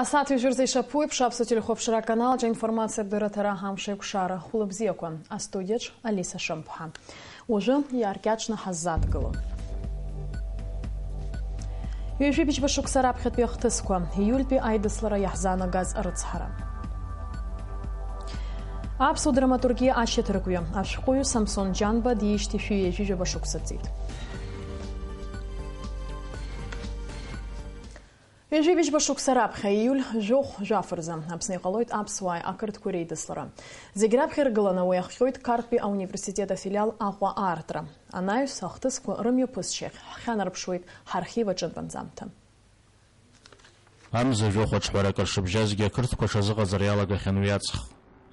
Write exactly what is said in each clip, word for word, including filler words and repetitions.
Асааҭ ҩажәи рзы ишаԥу еиԥш, Аԥсуа телехәаԥшра аканалаҿы аинформациатә дырраҭара Амшеикәшара. Хәылыбзиақәа. Астудиаҿ Алиса Шамԥҳа. Уажәы иааркьаҿны ҳаззааҭгыло. Ҩажәи быжьба шықәса раԥхьатәи ахҭысқәа, июльтәи аидыслара иаҳзаанагаз арыцҳара. Аԥсуа драматургиа ашьаҭаркҩы, ашәҟәыҩҩы Самсон Џьанба диижьҭеи шәи ҩажәи жәаба шықәса ҵит. Ҩажәи быжьба шықәса раԥхьа, ииуль жәохә жәаф рзы, Аԥсны иҟалоит аԥсуааи ақырҭқәеи реидыслара. Зегь раԥхьа иргыланы уи иахҟьоит Қарҭтәи ауниверситет афилиал Аҟәа аартра. Анаҩс, ахҭысқәа рымҩаԥысшьахь ҳхьанарԥшуеит ҳархив аҿынтә анҵамҭа. Амза жәохә аҿҳәара акыр шыбжьазгьы ақырҭқәа рҽазыҟаҵара иалагахьан уи аҵх.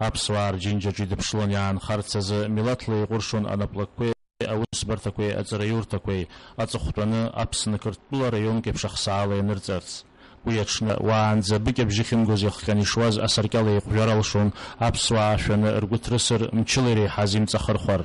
Аԥсуаа рџьынџьаҿы идыԥшылон иаанхарц азы, милаҭла еиҟәыршон анаплакқәеи аусбарҭақәеи аҵараиурҭақәеи аҵыхәтәаны Аԥсны Қырҭтәыла раионк еиԥш ахсаала ианырҵарц. Уи аҽны, уаанӡа абыкь абжьы ахьымгоз иахҟьаны ишуаз асаркьал еиҟәжәар алшон, аԥсуаа аашәаны ргәы ҭрысыр, мчыла иреиҳаз имҵахырхәар.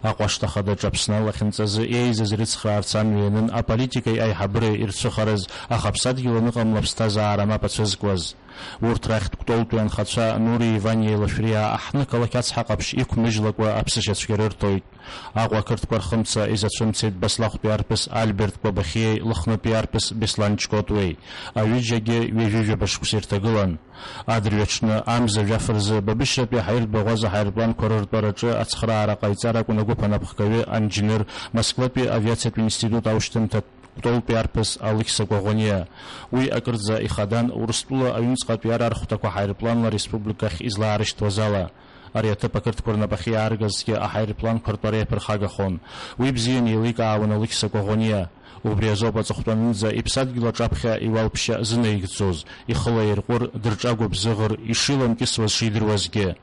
Аҟәашҭа хадаҿы Аԥсны алахьынҵазы еизаз ирыцхраарц амҩа ианын аполитикеи аиҳабыреи ирцәыхараз, аха аԥсадгьыл аныҟамла аԥсҭазаара мап ацәызкуаз. Урҭ рахьтә Кәтолтәи анхацәа Нури Ваниеи Лашәриа аҳҭны ақалақь ацҳа ҟаԥшь иқәмыжьлакәа аԥсышьацәгьа рырҭоит. Аҟәа ақырҭқәа рхымца изацәымцеит Баслахәтәи арԥыс Альберт Кәабахиеи Лыхнытәи арԥыс Беслан Ҷкотуеи. Аҩыџьагьы ҩажәи жәаба шықәса ирҭагылан. Адырҩаҽны, амза жәаф рзы, Бабышьратәи аҳаиртә баӷәаза аҳаирпланқәа рыртәараҿы ацхыраара ҟаиҵар акәын агәыԥ анапхгаҩы анџьныр, Москватәи авиациатә институт аушьҭымҭа Кәтолтәи арԥыс Алықьса Коӷониа. Уи акырӡа ихадан Урыстәыла аҩныҵҟатәи арархәҭақәа ҳаирпланла ареспубликахь излаарышьҭуаз ала. Ари аҭыԥ ақырҭқәа рнапахьы иааргазҭгьы аҳаирпланқәа ртәара иаԥырхагахон. Уи бзианы еиликаауан Алықьса Коӷониа. Убри азоуп аҵыхәтәанынӡа иԥсадгьыл аҿаԥхьа иуалԥшьа зынаигӡоз, ихы лаирҟәыр, дырҿагәыбзыӷыр, ишиламкьысуаз шидыруазгьы.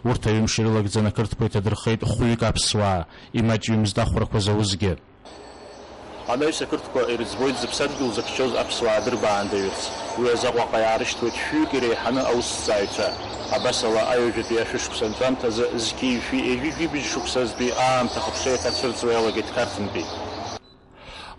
Урҭ аҩымш ирылагӡан ақырҭқәа иҭадырхеит хәҩык аԥсуаа, имаҷҩымзт ахәрақәа заузгьы. Анаҩс ақырҭқәа ирыӡбоит зыԥсадгьыл зыхьчоз аԥсуаа дырбаандаҩырц. Уи азы Аҟәаҟа иаарышьҭуеит шәҩык иреиҳаны аусҭҵааҩцәа. Абасала, аҩажәатәи ашәышықәса анҵамҭазы зқьи жәшәи ҩажәи жәибжь шықәсазтәи аамҭа ахыԥшеи аҭацәырҵуа иалагеит Қарҭынтәи.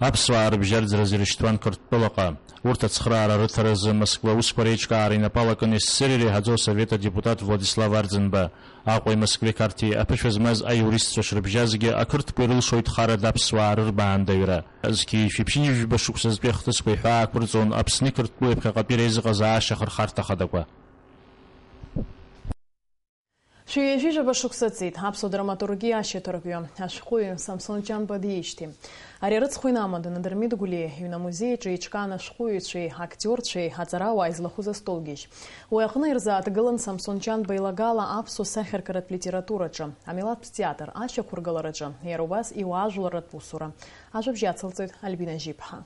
Аԥсуаа рыбжьарӡразы ирышьҭуан Қырҭтәылаҟа. Урҭ ацхыраара рыҭаразы Москва аусқәа реиҿкаара инапы алакын СССР иреиҳаӡоу асовет адепутат Владислав Арӡынба. Аҟәеи Москвеи Қарҭи аԥышәа змаз аиуристцәа шрыбжьазгьы, ақырҭқәа ирылшоит харада аԥсуаа рырбаандаҩра. Зқьи жәшәи ԥшьынҩажәи жәба шықәсазтәи ахҭысқәа иҳәаақәырҵон Аԥсни Қырҭтәылеи ԥхьаҟатәи реизыҟазаашьа ахырхарҭа ахадақәа. Шәи ҩажәи жәаба шықәса ҵит аԥсуа драматургиа ашьаҭаркҩы, ашәҟәыҩҩы Самсон Ҷанба диижьҭеи. Ари арыцхә инамаданы Дырмит Гәлиа иҩны амузеи аҿы еиҿкаан ашәҟәыҩҩцәеи актиорцәеи аҵарауааи злахәыз астолгьежь. Уи аҟны ирзааҭгылан Самсон Ҷанба илагала аԥсуа сахьаркыратә литератураҿы, амилаҭтә театр ашьақәыргылараҿы, иара убас иуаажәларратә усура. Ажәабжь ацылҵоит Альбина Жьиԥҳа.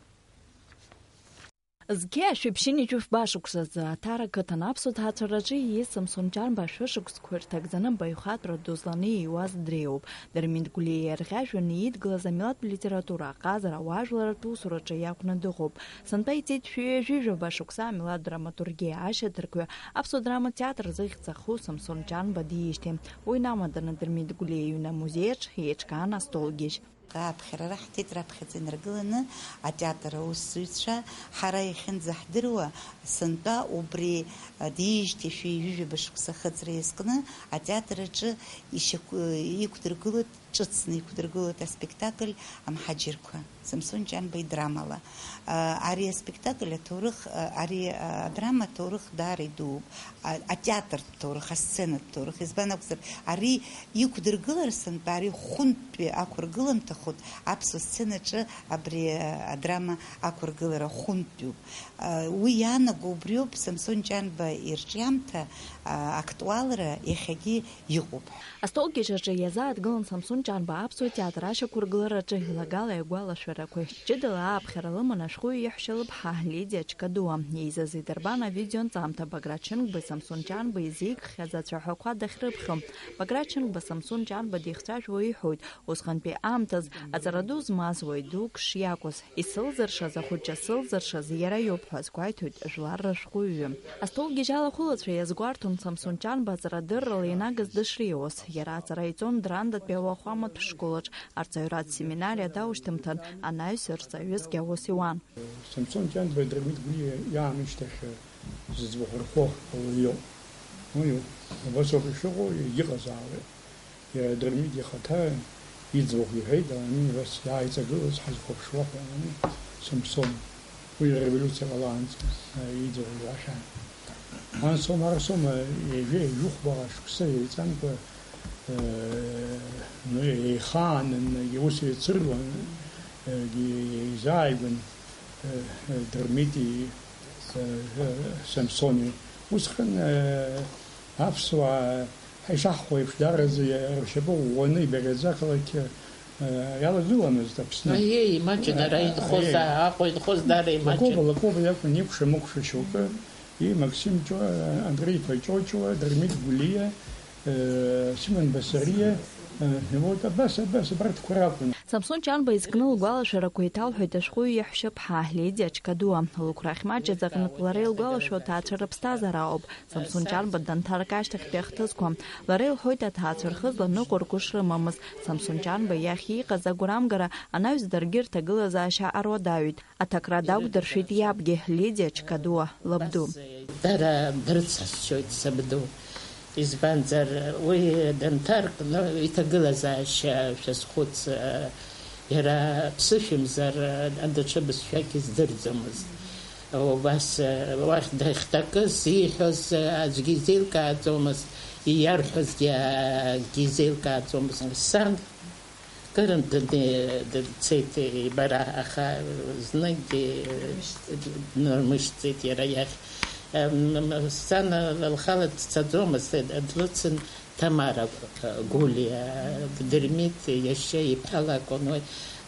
Зқьи жәшәи ԥшьынҩажәи жәба шықәсазы Аҭара қыҭан аԥсуа ҭаацәараҿы ииз Самсон Ҷанба ашәышықәсқәа ирҭагӡаны баҩхатәра ду зланы ииуаз дреиуоуп. Дырмит Гәлиа иарӷьажәҩаны идгылаз амилаҭтә литература, аҟазара, ауаажәларратә усураҿы иақәны дыҟоуп. Сынтәа иҵит шәи ҩажәи жәаба шықәса амилаҭтә драматургиа ашьаҭаркҩы аԥсуа драматә театр зыхьӡ аху Самсон Ҷанба диижьҭеи. Уи инамаданы Дырмит Гәлиа иҩны амузеи аҿы еиҿкаан астолгьежь. Аԥхьара раҳҭеит, раԥхьаӡа инаргыланы атеатр аусзуҩцәа, ҳара иахьынӡаҳдыруа, сынтәа убри, а, диижьҭеи шәи ҩажәи жәаба шықәса ахыҵра иазкны атеатр аҿы ишьақә-, иқәдыргылоит, ҿыцны иқәдыргылоит аспектакль Амҳаџьырқәа, Самсон Ҷанба идрамала. А, ари аспектакль аҭоурых, а, ари, а, адрама аҭоурых даара идууп. А, атеатртә ҭоурых, асценатә ҭоурых, избан акәзар, ари иқәдыргылар сынтәа, ари хәынтәтәи ақәыргыламҭа хәыҭ аԥсуа сценаҿы абри, а, адрама ақәыргылара хәынтәтәиуп. А, уи иаанаго убриоуп, Самсон Ҷанба ирҿиамҭа, а, актуалра иахьагьы иҟоуп. Астолгьежь аҿы иазааҭгылан Самсон Ҷанба аԥсуа театр ашьақәыргылараҿы илагала игәалашәарақәа. Ҷыдала ааԥхьара лыман ашәҟәыҩҩы иаҳәшьа лыԥҳа Лидиа Чкадуа. Еизаз идырбан авидеонҵамҭа Баграт Шьынқәбеи Самсон Ҷанбеи зеигхьаз ацәаҳәақәа дахьрыԥхьо. Баграт Шьынқәба Самсон Ҷанба дихцәажәо иҳәоит, усҟантәи аамҭаз аҵара ду змаз уаҩ дук шиакәыз. Исылзыршаз, ахәыҷы сылзыршаз иара иоуп ҳәа азгәеиҭоит жәлар рышәҟәыҩҩы. Астолгьежь алахәылацәа иазгәарҭон Самсон Ҷанба аҵарадыррала инагаз дышреиуаз. Иара аҵара иҵон Драндатәи ауахәаматә школаҿ, арҵаҩратә семинариа даушьҭымҭан, анаҩс рҵаҩысгьы аус иуан. Самсон Ҷанба Дырмит Гәлиа иаамышьҭахь, зыӡбахә рҳәо ауаҩ иоуп. Уи убасоуп ишыҟоу, егьыҟазаауеит. Иара Дырмит ихаҭа иӡбахә иҳәеит, ани, ус иааиҵагылаз ҳазхәаԥшуа ҳәа, ани, Самсон. Уи ареволиуциа ҟалаанӡа, а, иӡбахә иҳәахьан. Ан сома, ар сома, ҩажәи жәохәба шықәса еиҵамкәа, э, ну, еихаанын, ус еицыруан, э, еизааигәан, э, э, Дырмити, э, э, Самсони. Усҟан, э, аԥсуаа ишаҳҳәо еиԥш, даараӡа ршьапы ӷәӷәаны ибараӡа ақалақь, э, иалагыламызт Аԥсны. Аиеи, имаҷын ара, э, инхоз, аиеи. Аҟәа инхоз даара имаҷын. Лакоба, Лакоба иакәын икәша-мыкәша шьоукы, и Максим Ҷо-, Андрей-иԥа Ҷоҷуа, Дырмит Гәлиа, э, Симон Басариа, э, вот абас, абас абарҭқәа ракәын. Самсон Ҷанба изкны лгәалашәарақәа иҭалҳәеит ашәҟәыҩҩы иаҳәшьаԥҳа Лидиа Чкадуа. Лықәрахь маҷ аӡаҟнытә лара илгәалашәо аҭаацәа рыԥсҭазаара ауп. Самсон Ҷанба данҭарк ашьҭахьтәи ахҭысқәа. Лара илҳәоит, аҭаацәа рхы зланыҟәырго шрымамыз. Самсон Ҷанба иахь иҟаз агәрамгара анаҩс даргьы рҭагылазаашьа аруадаҩит. Аҭакра дақәдыршәеит иабгьы, Лидиа Чкадуа лабду. Дара дрыцҳасшьоит сабду. Избанзар, уи данҭарк, ну, иҭагылазаашьа шәазхәыц, иара ԥсышәымзар, даҽа бызшәак издырӡомызт. Убас, уахь дахьҭакыз, ииҳәоз аӡәгьы изеилкааӡомызт, ииарҳәозгьы акгьы изеилкааӡомызт. Сан Кырынтә дцеит ибара, аха зныкгьы днырмышьҭӡеит иара иахь. Сан лхала дцаӡомызт, длыцын Ҭамара Гәлиа, Дырмит иашьа иԥа лакәын уи,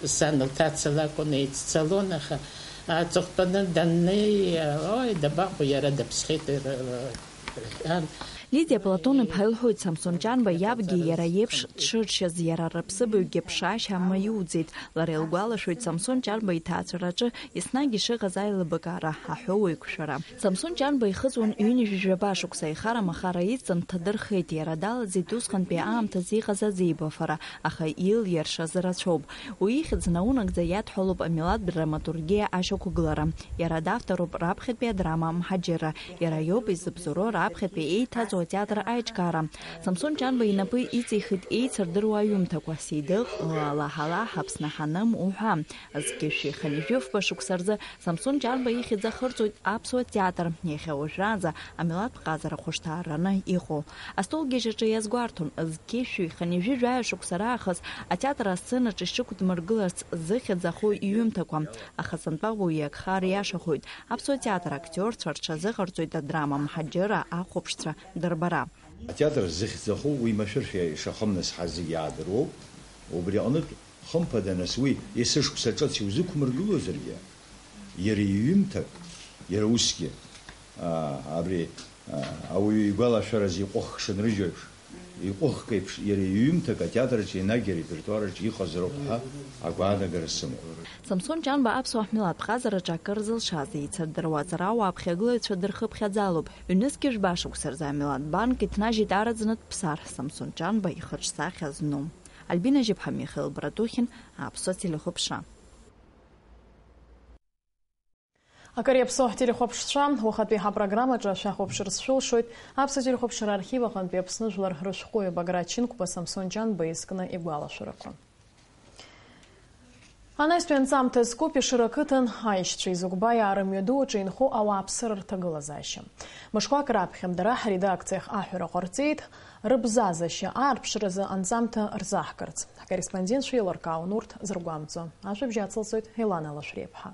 сан лҭаца лакәын, еиццалон, аха аҵыхәтәаны даннеи, ои, дабаҟоу, иара даԥсхьеит, рҳәан. Лидиа Платон-иԥҳа илҳәоит, Самсон Ҷанба иабгьы иара иеиԥш дшыршьыз, иара рыԥсыбаҩгьы ԥшаашьа амаиуӡеит. Лара илгәалашәоит Самсон Ҷанба иҭаацәараҿы еснагь ишыҟаз аилыбакаара, аҳәоу еиқәшәара. Самсон Ҷанба ихыҵуан ҩынҩажәи жәаба шықәса, ихарамахара иҵан дҭадырхеит, иара далаӡит усҟантәи аамҭазы иҟаз аӡеибафара, аха илиршаз рацәоуп. Уи ихьӡ наунагӡа иадҳәалоуп амилаҭтә драматургиа ашьақәгылара. Иара давторуп раԥхьатәи адрама Мҳаџьырра. Иара иоуп изыбзоуроу раԥхьатәи еиҭаҵуа атеатр аиҿкаара. Самсон Ҷанба инапы иҵихит еицырдыруа аҩымҭақәа, Сеидыҟ, Лалаҳалаҳ, Аԥсны ҳаным уҳәа. Зқьышәи хынҩажәи фба шықәса рзы Самсон Ҷанба ихьӡ ахырҵоит аԥсуа театр, иахьа уажәраанӡа амилаҭтә ҟазара хәышҭаараны иҟоу. Астолгьежь аҿы иазгәарҭон, зқьышәи хынҩажәи жәаҩа шықәса раахыс атеатр асценаҿ ишықәдмыргыларц зыхьӡ аху иҩымҭақәа, аха сынтәа уи иагхар иашахоит. Аԥсуа театр актиорцәа рҽазыҟарҵоит адрама Мҳаџьырра ахәаԥшцәа дырбара. Атеатр зыхьӡ аху уи машәыршәа ишахымнасҳаз зегьы иаадыруоуп. Убри аҟнытә, хымԥада, нас, уи есышықәса ҿыц иузықәмыргылозаргьы, иара иҩымҭак, иара усгьы, аа, абри, аа, ауаҩы игәалашәараз иҟәыхк шынрыжьо еиԥш, иҟәыхк еиԥш, иара иҩымҭак атеатраҿы енагь арепертуараҿы иҟазароуп ҳәа агәаанагара сымоуп. Самсон Ҷанба аԥсуа ҳмилаҭтә ҟазараҿы акыр зылшаз, еицырдыруа аҵарауаа аԥхьагылаҩцәа дырхыԥхьаӡалоуп. Ҩнызқьи жәба шықәса рзы амилаҭтә банк иҭнажьит араӡнытә Ԥсар, Самсон Ҷанба ихаҿсахьа зну. Альбина Жьыԥҳа, Михаил Братухин, Аԥсуа телехәаԥшра. Акыр иаԥсоу ҳтелехәаԥшцәа, уахатәи ҳапрограммаҿы шәахәаԥшыр сшәылшоит Аԥсуа телехәаԥшра архив аҟынтәи Аԥсны жәлар рышәҟәыҩҩы Баграт Чынқәба Самсон Ҷанба изкны игәалашәарақәа. Анаҩстәи анҵамҭа зкуп Ешыра ақыҭан аишьцәа изыгәбаиаа рымҩаду аҿы инхо ауааԥсыра рҭагылазаашьа. Мышқәак раԥхьа дара ҳредакциахь аҳәара ҟарҵеит, рыбзазашьа аарԥшразы анҵамҭа рзаҳгарц. Ҳкорреспондентцәа еилыркаауан урҭ зыргәамҵуа. Ажәабжь ацылҵоит Елана Лашәриаԥҳа.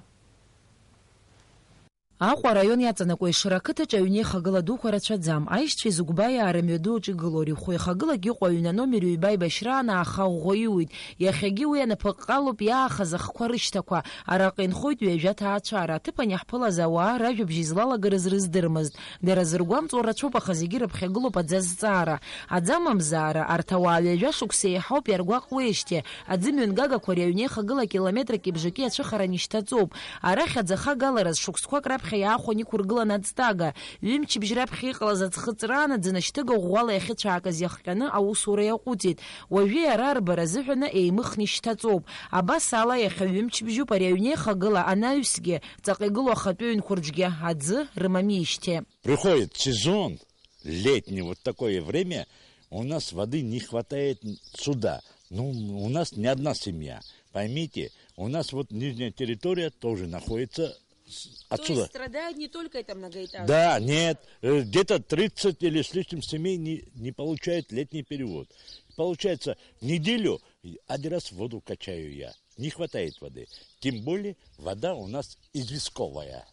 Аҟәа араион иаҵанакуа Ешыра ақыҭаҿы аҩнеихагыла дуқәа рацәаӡам. Аишьцәа изыгәбаиаа рымҩаду аҿы игылоу рыхәхәа ихагылак иҟоу аҩны аномер ҩба аибашьраан ааха ӷәӷәа иуит. Иахьагьы уи анапыҟҟалоуп иаахаз ахқәа рышьҭақәа. Араҟа инхоит ҩажәа ҭаацәара. Аҭыԥан иаҳԥылаз ауаа ражәабжь излалагарыз рыздырмызт. Дара зыргәамҵуа рацәоуп, аха зегьы рыԥхьагылоуп аӡы азҵаара. Аӡы амамзаара, арҭ ауаа ҩажәа шықәса еиҳауп иаргәаҟуеижьҭеи. Аӡы мҩангагақәа ари аҩнеихагыла акилометр кьыбжаки ацәыхаран ишьҭаҵоуп. Арахь аӡахагалараз шықәсқәак раԥхьа Аԥхьа иаахәаны иқәыргылан аӡҭага. Ҩымчыбжь раԥхьа иҟалаз аӡхыҵраанаӡа ашьҭыга ӷәӷәала иахьыцәаакыз иахҟьаны аусура иаҟәыҵит. Уажәы иара арбара азыҳәаны еимыхны ишьҭаҵоуп. Абас ала, иахьа ҩымчыбжьуп ари аҩнеихагыла анаҩсгьы, ҵаҟа игылоу ахатәы ҩнқәа рҿгьы аӡы рымамижьҭеи. Приходит сезон летний, вот такое время, у нас воды не хватает сюда. Ну, у нас не одна семья. Поймите, у нас вот нижняя территория тоже находится с- То отсюда. Есть страдают не только это многоэтажное. Да, нет, э, где-то тридцать или с лишним семей не, не получают летний период. Получается, в неделю один раз воду качаю я. Не хватает воды. Тем более, вода у нас известковая,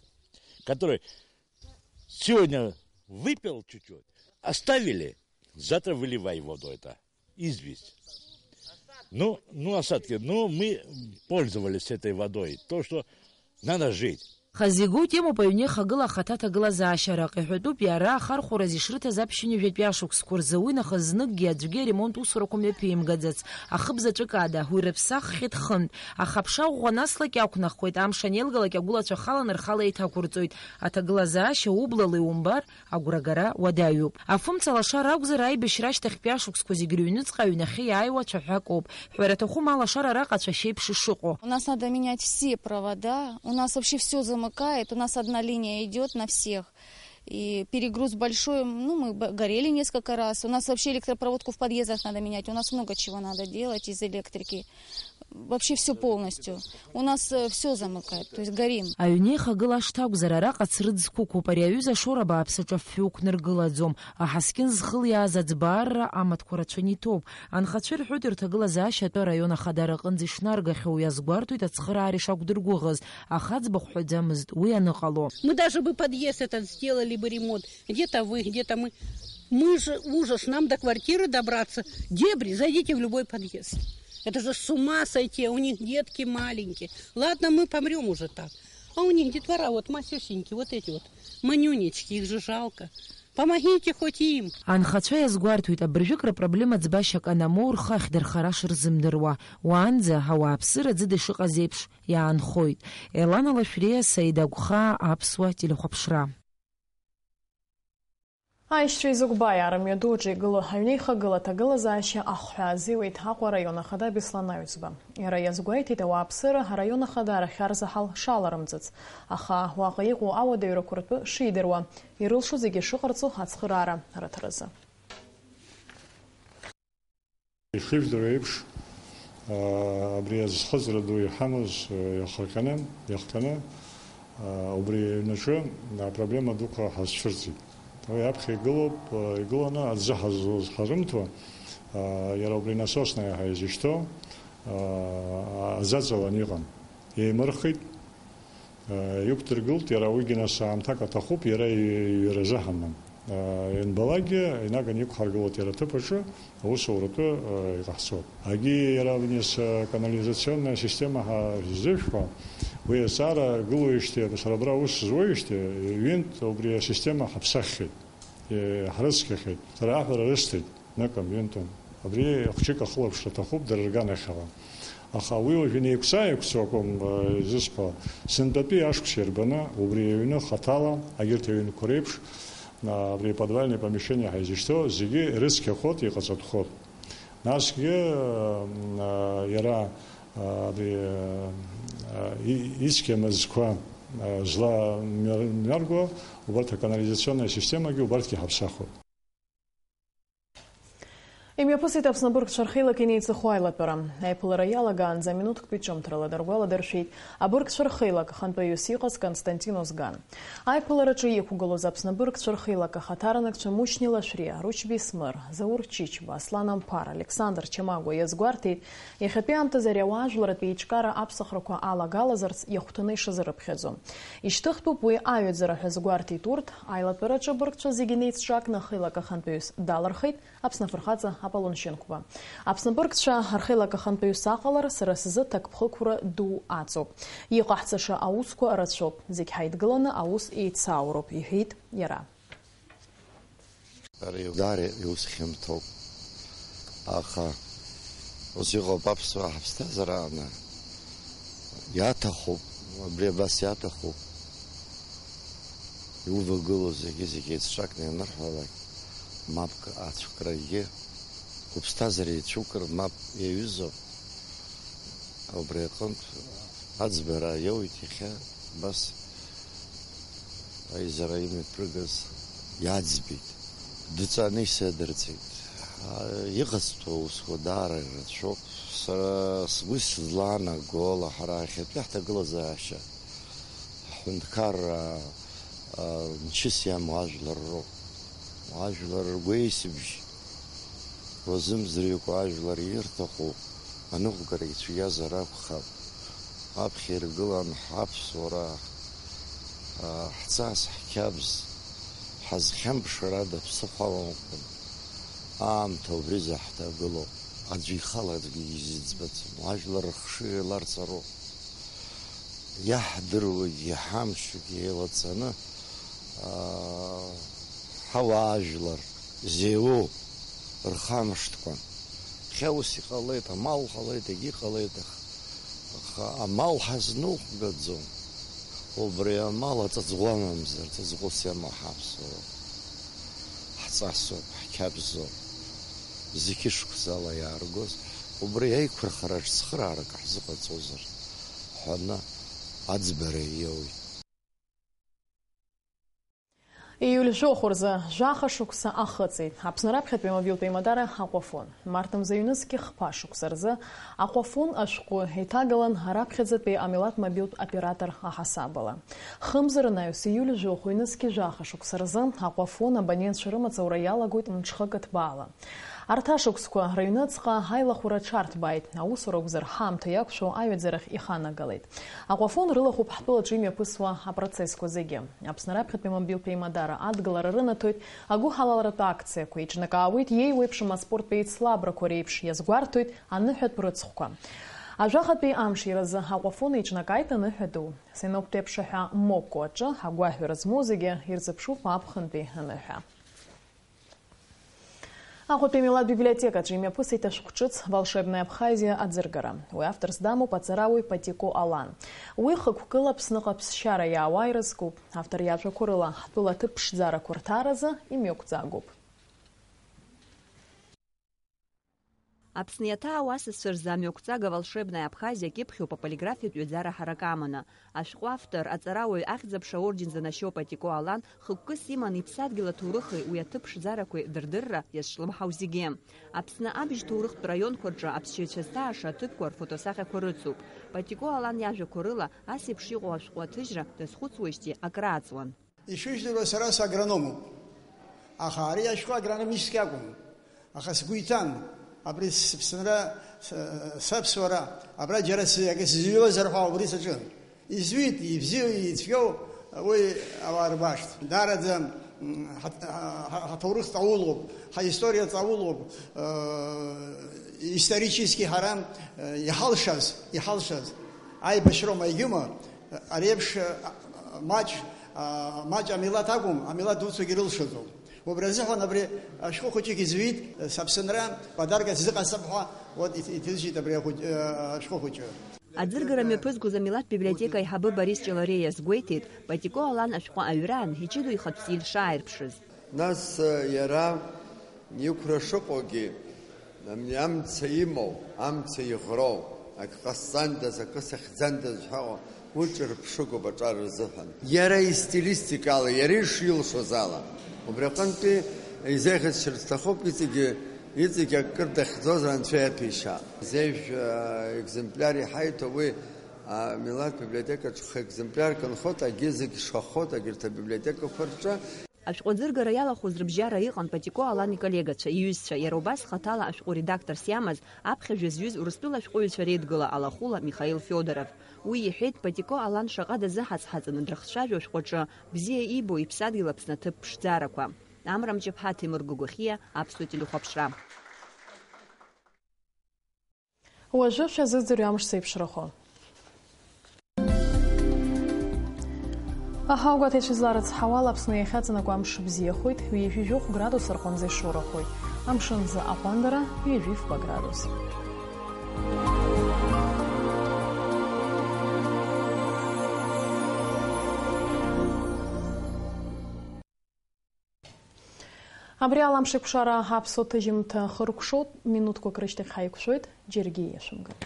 которая сегодня выпил чуть-чуть, оставили, завтра выливай воду это, известь. Ну, ну, остатки, ну, мы пользовались этой водой, то, что надо жить. Хазы игоу темоуп аҩнеихагыла ахаҭа аҭагылазаашьа. Араҟа иҳәатәуп иара ахархәараз ишрыҭаз аԥшьынҩажәатәи ашықәсқәа рзы. Уи нахыс зныкгьы аӡәгьы аремонт усурақәа мҩаԥимгаӡац. Ахыбзаҿык ада, уи рыԥсаххьеит хынтә. Аха аԥша ӷәӷәа анаслак иақәнахуеит, амш анеилгалак агәылацәа халаны рхала еиҭақәырҵоит. Аҭагылазаашьа ублала иумбар, агәрагара уадаҩуп. Афымца лашара акәзар, аибашьра ашьҭахьтәи ашықәсқәа зегь рыҩныҵҟа аҩнахьы иааиуа цәаҳәак ауп. Ҳәарада, хәы ма лашара араҟа ацәашьеиԥш ишыҟоу. У нас надо менять все провода, у нас вообще все замыкает, у нас одна линия идет на всех. И перегруз большой, ну, мы б- горели несколько раз. У нас вообще электропроводку в подъездах надо менять, у нас много чего надо делать из электрики. Вообще все полностью. У нас все замыкает, то есть горим. Аҩнеихагыла ашҭа акәзар, араҟа црыӡ қәықәуп. Ари аҩыза Шора бааԥсаҿы афҩы уқәнаргылаӡом. Аҳаскьын зхылиааз аӡбаарра амаҭқәа рацәаны иҭоуп. Анхацәа ирҳәоит, рҭагылазаашьа атәы араион ахадара аҟынӡа ишнаргахьоу, иазгәарҭоит ацхыраара ишақәдыргәыӷыз, аха аӡбахә ҳәаӡамызт уи аныҟало. Мы даже бы подъезд этот сделали бы ремонт. Где-то вы, где-то мы. Мы же ужас, нам до квартиры добраться. Дебри, зайдите в любой подъезд. Это же с ума сойти, а у них детки маленькие. Ладно, мы помрём уже так. А у них детвора вот масюсенькие, вот эти вот манюнечки, их же жалко. Помогите хоть им. Анхацәа иазгәарҭоит, абыржәык рыпроблема ӡбашьак анамоу рхы ахьдырхара шырзымдыруа. Уаанӡа ауааԥсыра ӡыда ишыҟаз еиԥш иаанхоит. Елана Лашәриа, Саида Агәхаа, Аԥсуа телехәаԥшра. Аишьцәа изыгәбаа арымҩаду аҿы игылоу аҩнеихагыла аҭагылазаашьа ахҳәаа азиуеит Аҟәа араион ахада Беслан Аҩӡба. Иара иазгәеиҭеит ауааԥсыра араион ахадара ахьарзаҳал шаларымҵыц, аха уаҟа иҟоу ауадаҩрақәа ртәы шидыруа, ирылшо зегьы шыҟарҵо ацхыраара рыҭаразы. Ишыжәдыруа еиԥш, аа, абри азхыҵра ду иҳамаз, аа, иахҟьаны, иахҟьаны, аа, убри аҩнаҿы апроблема дуқәа ҳазцәырҵит. Уи аԥхьа игылоуп, аа, игыланы аӡы ҳазлоз ҳазымҭо, аа, иара убри насосная ҳәа изышьҭоу, аа, аӡы аҵалан иҟан. Еимырхит, Иқәдыргылт иара, уигьы нас аамҭак аҭахуп, иара иҩаразы ҳаман. Ианбалакгьы инаганы иқәҳаргылоит иара аҭыԥ аҿы, аусуратәы иҟаҳҵоит. Агьи иара абни ас канализационная система ҳәа ззышәҳәо, уи азҵаара гылоижьҭеи, сара абра аус зуеижьҭеи, ҩынтә убри асистема ҳаԥсаххьеит, ҳрыцқьахьеит, сара аҳәара рысҭеит. Ныкым, ҩынтәым. Абри хәҷык ахылаԥшра аҭахуп дара рганахьала. Аха уи уажә инеигәцаа-еигәцо акәым, э, изысҳәо, сынтәатәи ашықәс иарбаны убри аҩны хаҭала, агьырҭ аҩнқәа реиԥш, а, абри подвальное помещение ҳәа изышьҭоу зегьы ирыцқьахоит, иҟаҵатәхоит. Насгьы, э, м, а, иара, а, абри, э, а, и-, ицқьа мызқәа, а, зла мҩар-, мҩарго, убарҭ аканализационная системагьы убарҭгьы ҳаԥсахуп. Имҩаԥысит Аԥсны абыргцәа рхеилак инеиҵыху аилатәара. Аиԥылара иалагаанӡа минуҭктәи ҿымҭрала даргәаладыршәеит абыргцәа рхеилак ахантәаҩыс иҟаз Константин Озган. Аиԥылараҿы иқәгылоз Аԥсны абыргцәа рхеилак ахаҭарнакцәа Мушьни Лашәриа, Ручби Смыр, Заур Чичба, Аслан Амԥар, Александр Чамагәа иазгәарҭеит, иахьатәи аамҭазы ари ауаажәларратә еиҿкаара аԥсахрақәа алагалазарц иахәҭаны ишазырыԥхьаӡо. Ишьҭыхтәуп уи аҩаӡара ҳәа азгәарҭеит урҭ. Аилатәараҿы абыргцәа зегьы неицҿакны ахеилак ахантәаҩыс далырхит Аԥсны афырхаҵа Аполлон Шьынқәба. Аԥсны абыргцәа рхеилак ахантәаҩыс аҟалар сара сзы ҭакԥхықәра ду аҵоуп. Иҟаҳҵаша аусқәа рацәоуп, зегь ҳаидгыланы аус еицаауроуп, иҳәеит иара. Ари даара иус хьанҭоуп, аха ус иҟоуп аԥсуаа ҳаԥсҭазаарааны. Иаҭахуп, абри абас иаҭахуп. Иувагылоу зегьы-зегьы еицҿакны ианырҳәалак, мап ацәкрагьы, уԥсҭазаара еицәукыр мап иаҩызоуп. Убри аҟынтә аӡбара иоуит иахьа, абас аизара имҩаԥыргаз иаӡбеит. Дҵаны исыдырҵеит. Иҟасҵо усқәа даара ирацәоуп. Сара сгәы сызлаанаго ала, ҳара иахьатәи ҳҭагылазаашьа, ҳҳәынҭқарра, а, мчыс иамоу ажәлар роуп. Ажәлар ргәеисыбжь уазымӡырҩкәа ажәлар ирҭаху аныҟәгара ицәгьазар акәхап. Аԥхьа иргылан ҳаԥсуара, а, ҳҵас, ҳқьабз, ҳазхьамԥшыр ада ԥсыхәа амамкәан. Аамҭа убри заҳҭагылоуп. Аӡәы ихала аӡәгьы изыӡбаӡом. Ажәлар рыхшыҩ еиларҵароуп. Иаҳдыруагьы, иҳамшьогьы еилаҵаны, аа, ҳауаажәлар зеиуоу рхамышҭқәан. Хьа ус иҟалеит, амал ҟалеит, егьи ҟалеит, аха, аха амал ҳазныҟәгаӡом. Убри амал аҵаҵӷәы амамзар, ҵаҵӷәыс иамоу ҳаԥсуоуп, ҳҵасоуп, ҳқьабзоуп. Зқьышықәсала иааргоз, убри аиқәырхараҿ цхыраарак ҳзыҟаҵозар ҳәаны аӡбара иоуит. Ииуль жәохә рзы жәаха шықәса ахыҵит Аԥсны раԥхьатәи амобилтә еимадара Аҟәафон. Март мза ҩнызқьи хԥа шықәса рзы Аҟәафон ашәҟәы еиҭагалан раԥхьаӡатәи амилаҭ мобилтә оператор аҳасабала. Хымзар анаҩс, ииуль жәохә ҩнызқьи жәаха шықәса рзы Аҟәафон абонентцәа рымаҵ аура иалагоит мҽхакы ҭбаала. Арҭ ашықәсқәа рыҩныҵҟа аилахәара аҽарҭбааит, аусура акәзар, ҳаамҭа иақәшәо аҩаӡарахь иханагалеит. Аҟәафон рылахәуп ҳтәылаҿы имҩаԥысуа апроцессқәа зегьы. Аԥсны раԥхьатәи амобилтә еимадара адгылара рынаҭоит, агәыҳалалратә акциақәа еиҿнакаауеит, иеиуеиԥшым аспорттә еицлабрақәа реиԥш иазгәарҭоит аныҳәатә рыцхәқәа. Ажәахатәи амш иразы Аҟәафон еиҿнакааит аныҳәа ду. Синоптә еиԥш аҳәа Мокко аҿы агәаҳәара змоу зегьы ирзыԥшуп аԥхынтәи аныҳәа. Аҟәатәи амилаҭ библиотекаҿы имҩаԥысит ашәҟәҿыц Волшебная Абхазия аӡыргара. Уи авторс дамоуп аҵарауаҩ Патико Алан. Уи хықәкыла Аԥсныҟа аԥсшьара иаауа ирызкуп. Автор иажәақәа рыла, ҳтәыла аҭыԥ ԥшӡарақәа рҭааразы имҩақәҵагоуп. Аԥсны иаҭаау асасцәа рзы амҩақәҵага Волшебная Абхазия кьыԥхьуп аполиграфиатә ҩаӡара ҳарак аманы. Ашәҟәы автор, аҵарауаҩ, ахьӡ-аԥша аорден занашьоу Патико Алан хықәкыс иман иԥсадгьыл аҭоурыхи уи аҭыԥ ԥшӡарақәеи дырдырра иазҿлымҳау зегьы. Аԥсны абжьҭоурыхтә раионқәа рҿы аԥсшьаҩцәа зҭааша аҭыԥқәа рфотосахьақәа рыцуп. Патико Алан иажәақәа рыла, ас еиԥш иҟоу ашәҟәы аҭыжьра дазхәыцуеижьҭеи акрааҵуан. Ишыжәдыруа, сара сагрономуп. Аха ари ашәҟәы агрономистски акәым. Аха сгәы иҭан, абри сыԥсынра, с-, саԥсуара, абра џьара сзы-, сызҩуазар ҳәа убри саҿын. Изҩит, ибзиоу, ицәгьоу, уи ауаа рбашт. Даараӡа, м, ҳа-, ҳа-, ҳаҭоурых ҵаулоуп, ҳаисториа ҵаулоуп, э, исторически ҳара, э, иҳалшаз, иҳалшаз аибашьроума егьума, э, ари еиԥш, э, маҷ, э, маҷ амилаҭ акәым, амилаҭ дуцәагьы рылшаӡом. Убри азыҳәан абри ашәҟәы хәыҷык изҩит, саԥсынра подаркас изыҟасҵап ҳәа, вот, иҭ-, иҭыжьит абри ахәыҷ-, э, ашәҟәы хәыҷы. Аӡыргара мҩаԥызгоз амилаҭ библиотека аиҳабы Борис Ҷалариа иазгәеиҭеит, Патико Алан ашәҟәы аҩраан, иҷыдоу ихатә стиль шааирԥшыз. Нас, э, иара иқәра шыҟоугьы, Ам-, амца имоу, амца иӷроу, акы ҟасҵандаз, акы сыхьӡандаз ҳәа уи ҿырԥшыгоуп аҿар рзыҳәан. Иара истилистикала, иара ишилшоз ала. Убри аҟынтәи изеиӷьасшьар сҭахуп, иҵегьы, иҵегьы акыр дахьӡозар Анцәа иаҭәеишьаап. Зежә, а, екземпляр иҳаиҭо уи, а, амилаҭ библиотекаҿы хы екземплиарк нхоит, агьи зегь шахоит, агьырҭ абиблиотекақәа рҿы. Ашәҟәы аӡыргара иалахәыз рыбжьара иҟан Патико Алан иколлегацәа, иҩызцәа, иара убас хаҭала ашәҟәы редакторс иамаз, аԥхьажәа зҩыз Урыстәыла ашәҟәыҩҩцәа реидгыла алахәыла Михаил Федоров. Уи иҳәеит, Патико Алан шаҟа дазыҳацҳаҵаны дрыхцәажәо ашәҟәы аҿы, бзиа иибо иԥсадгьыл Аԥсны аҭыԥ ԥшӡарақәа. Амра Мҷыԥҳа, Ҭемыр Гогохиа, Аԥсуа телехәаԥшра. Уажәы шәазыӡырҩ амш зеиԥшрахо. Аҳауагәаҭаҩцәа изларыцҳауа ала, Аԥсны иахьаҵанакуа амш бзиахоит, ҩажәи жәохә градус рҟынӡа ишоурахоит. Амшынӡы аҟәандара, ҩажәи фба градус. Абри ала амшеикәшара аԥсуа ҭыжьымҭа хыркәшоуп, минуҭқәак рышьҭахь ҳаиқәшәоит, џьаргьы иашәымган.